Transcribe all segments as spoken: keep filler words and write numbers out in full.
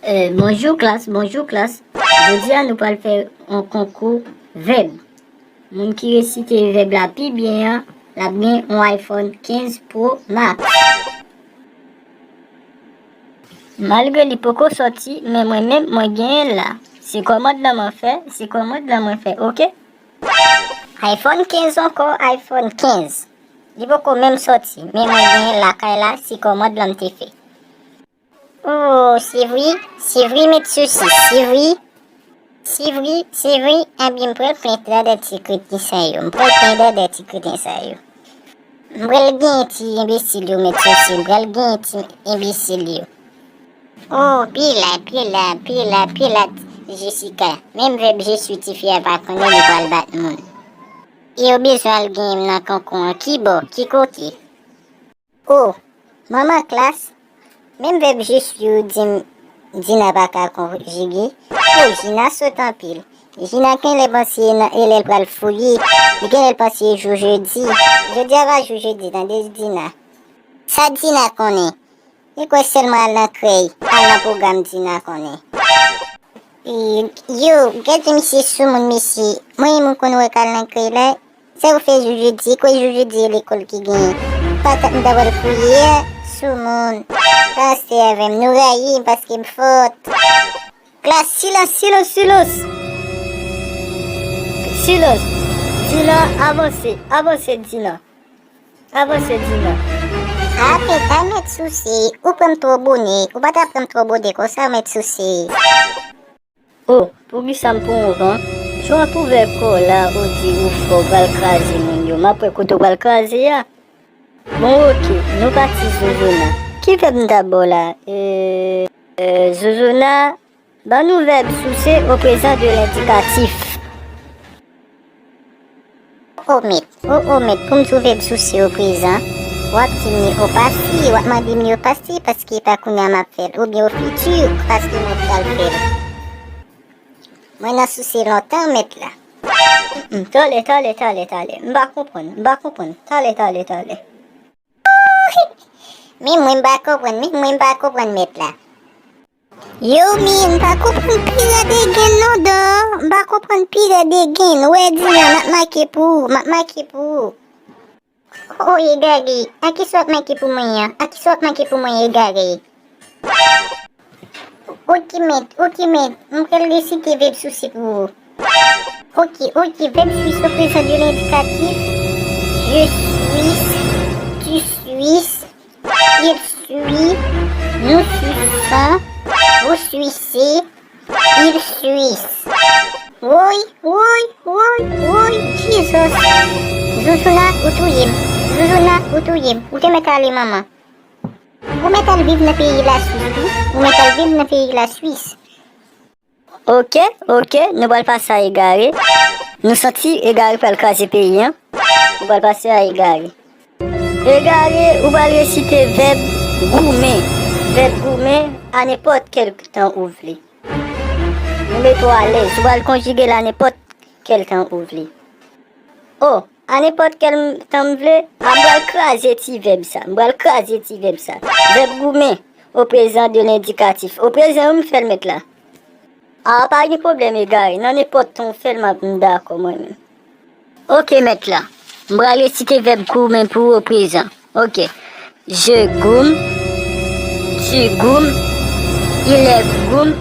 Eh, bonjou klas, bonjou klas. Jodi a nou pral fè yon konkou vèb. Moun ki resite vèb la pi byen an, l ap gen yon iPhone kenz Pro Max. Malgre li poko sòti, men mwen menm mwen genyen l la. Se kòmand lan mwen fè, se kòmand lan mwen fè, oke? iPhone kenz ankò, iPhone kenz. Li poko menm sòti, men mwen genyen l lakay la, se kòmand lan m te fè. Oh, se vre, se vre, met sosis, se vre. Se vre, se vre, ebyen m pral plen dada ti kreten sa yo, m pral plen dada ti kreten sa yo. M pral gen ti enbesil yo, met sosis, m pral gen ti enbesil yo. Oh, pila, pila, pila, pila, Jessica. Menm vèb je suis ti fi a pa konnen li pral bat moun. E yo bezwen al genyen m nan konkou an. Ki bò? Ki kote? Oh, manman klas. Menm vèb je suis ou di m, Dina pa ka konjige. Oh, Jina sòt anpil. Jina genlè panse nan e lè l pral fouye. Li genlè panse jou jedi. Jodi a pa jou jedi, tande Dina. Sa Dina konnen? Li kwè sèlman al nan krèy, al nan pwogram Dina konnen. E, yo, gade misye soumoun, mesye. Mwen, m konn wè k al nan krèy la. Sa yo fè jou jedi, kwè jou jedi e lekòl ki genyen. Patat m ta pral fouye a, soumoun. Pase avè m, nou rayi m paske m fòt. Klas, silans, silans, silans. Silans. Dina, avanse, avanse, Dina. Avanse, Dina. Ape, ta met souse, ou pran m twò bonè, ou pa ta pran m twò bonè konsa, met souse. Oh, poukisa m pran w van? Jan w ap ouvè kò w la, ou di ou fò, w pral kraze moun yo. M ap wè kote w pral kraze a. Bon, oke, nou pati Zouzouna. Ki vèb m ta ba w la? E, e, Zouzouna, ban nou vèb souse au présent de l'indicatif. O, o, mèt, o, o, mèt, pou m di w vèb souse au présent, w ap di m li au passé, w ap mande m li au passé, paske e pa kounye a m ap fè l, oubyen au futur, paske mwen pral fè l. Mwen nan souse lontan, mèt la. Mm, talè, talè, talè, talè. M pa konprann, m pa konprann. Talè, talè, talè. Men mwen m pa konprann, men mwen m pa konprann, mèt la. Yo, men m pa konprann pire de gen non, dò. M pa konprann pire de gen. Ou wè, Dina, m ap make pou ou, m ap make pou ou. O, egare, a kisa w ap make pou mwen an? A kisa w ap make pou mwen, egare? Oke, mèt, oke, mèt, m pral resite vèb souse pou ou. Oke, oke, vèb suis au présent de l'indicatif. Je suis, tu suis, il suit, nous suçons, vous suissez, il suisse. Woy, woy, woy, woy, Jesus. Zouzouna, ou touye m. Zouzouna, ou touye m. Ou te mèt ale, manman. Ou mèt al viv nan peyi Laswis, wi. Ou mèt al viv nan peyi Laswis. Oke, oke, nou pral pase a egare. Nou santi egare pral kraze peyi an. Nou pral pase a egare. Egare, ou pral resite vèb goumen. Vèb goumen a nenpòt kèl tan ou vle. Nou mete w alèz, ou pral konjige l a nenpòt kèl tan ou vle. O, a nenpòt kèl tan m vle, a m pral kraze ti vèb sa, m pral kraze ti vèb sa. Vèb goumen, au présent de l'indicatif. Au présent, wi, m fè l mèt la. A, pa gen pwoblèm, egare. Nan nenpòt tan w fè l, m ap, m dakò mwen menm. Oke, mèt la. M pral resite vèb goumen pou ou au présent. Oke. Je goume. Tu goumes. Il, elle goume.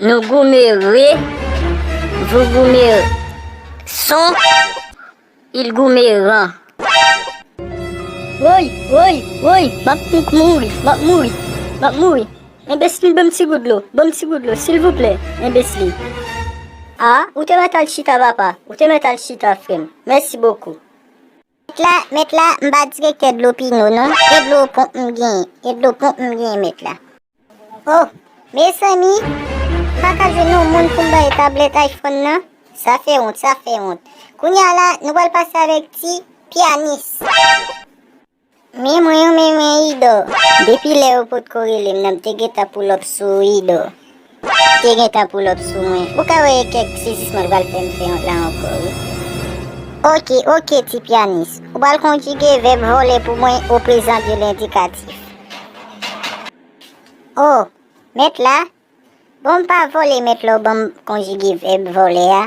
Nous goumerons. Vous goumerez. Son. Ils goumeront. Woy, woy, woy, m ap mouri, m ap mouri, m ap mouri. Enbesil, ban m ti gout dlo, ban m ti gout dlo, silvouplè, enbesil. A, ou te mèt al chita, papa, ou te mèt al chita, frè m. Mèsi bokou. Mèt la, mèt la, m pa direktè dlo Pino, non. E dlo ponp m genyen, e dlo ponp m genyen, mèt la. Oh, mezanmi, m pa ka jwenn yon moun pou m bay tablèt iPhone nan. Sa fè wont, sa fè wont. Kounye a la, nou pral pase avèk ti pyanis. Men mwen, men mwen, Ido. Depi lè ou potko rele m nan, m te gentan pull up sou ou, Ido. M te gentan pull up sou mwen. Ou ka wè kèk sezisman l pral fè m fè la ankò, wi. Oke, oke, ti pyanis. Ou pral konjige vèb vòlè pou mwen au présent de l'indicatif. Oh, Mèt la, bon, m pa vòlè, mèt la, w ban m konjige vèb vòlè a.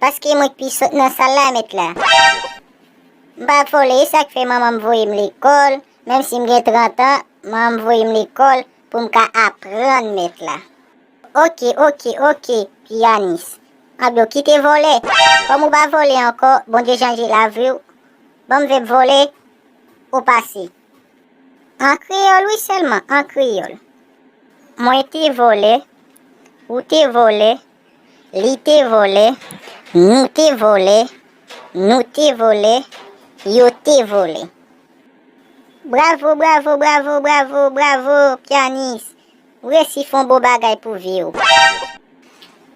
Paske mwen k pi sòt nan sal la, mèt la. M pa vòlè, e sa k fè manman m voye m lekòl, menm si m gen trant an, manman m voye m lekòl pou m ka aprann, mèt la. Oke, oke, oke, pyanis. Anbyen, kite vòlè. Kòm ou pa vòlè ankò, Bondye chanje lavi w. Ban m vèb vòlè, ou pase. An kreyòl, wi, sèlman, an kreyòl. Mwen te vòlè, ou te vòlè, li te vòlè, nou te vòlè, nou te vòlè, yo te vòlè. Bravo, bravo, bravo, bravo, bravo, pyanis! Ou resi fè yon bon bagay pou vi w.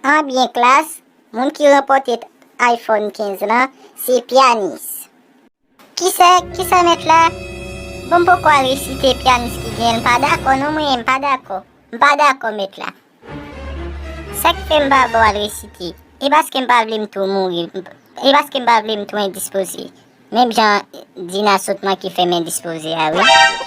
Anbyen, klas, moun ki ranpòte iPhone kenz lan, se pyanis. Kisa, kisa mèt la? Bon, m poko al resite pyanis ki genyen, m pa dakò non, mwen, m pa dakò. M pa dakò, mèt la. Sa k fè m pa ba w al resite? E paske m pa vle m tou mouri, e paske m pa vle m tou endispoze. Menm jan Dina sot manke fè m endispoze a, wi.